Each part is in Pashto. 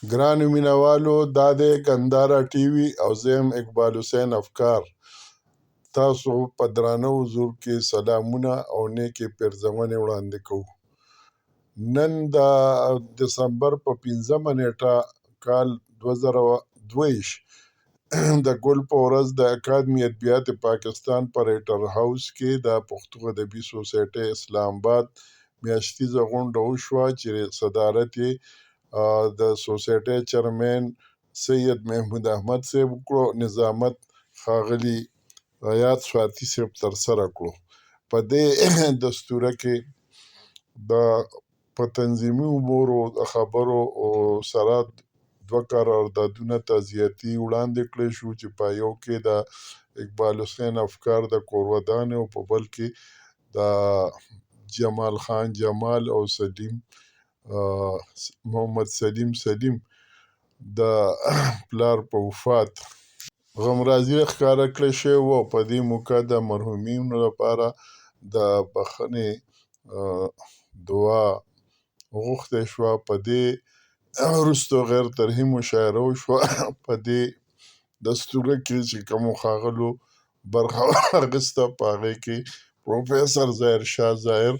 ګرانو مینوالو، دا دی ګندارا ټي وي او زه یم اقبال حسین افکار. تاسو په درانه حضور کې سلامونه او نیکې پیرزونې وړاندې کوو. نن د دسمبر په 5مه نیټه کال 2022 د ګل په ورځ د اکادمي ادبیات پاکستان په ریټر هاوس کې د پښتو ادبي سوسایټۍ اسلام آباد میاشتیزه غونډه وشوه چې صدارت یې د سوسایټۍ چیرمین سید محمود احمد صاحب وکړو، نظامت ښاغلي حیات سواتي صاحب ترسره کړو. په دې دستوره کې د په تنظیمي امورو د خبرو سره دوه قراردادونه تعزیتي وړاندې کړی شو چې په یو کې د اقبال حسین افکار د کورودانې او په بل کې د جمال خان جمال او سلیم محمد سلیم سلیم د پلار په وفات غمرازي ښکاره کړی شوی وه. او په دې موقع د مرحومینو لپاره د بخښنې دعا وغوښتی شوه. په دې وروسته غیر ترهي مشاعره وشوه. په دې دستوره کې چې کومو ښاغلو برخه واخیسته، په هغې کې پروفیسر ظاهر شاه ظاهر،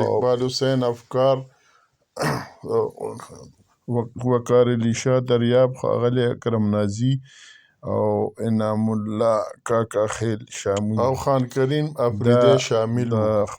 اقبال حسین افکار، وقار علي شاه دریاب، ښاغلی اکرم نازي او انعام الله کاکا خیل شامل او خان کریم افریدی شامل وو.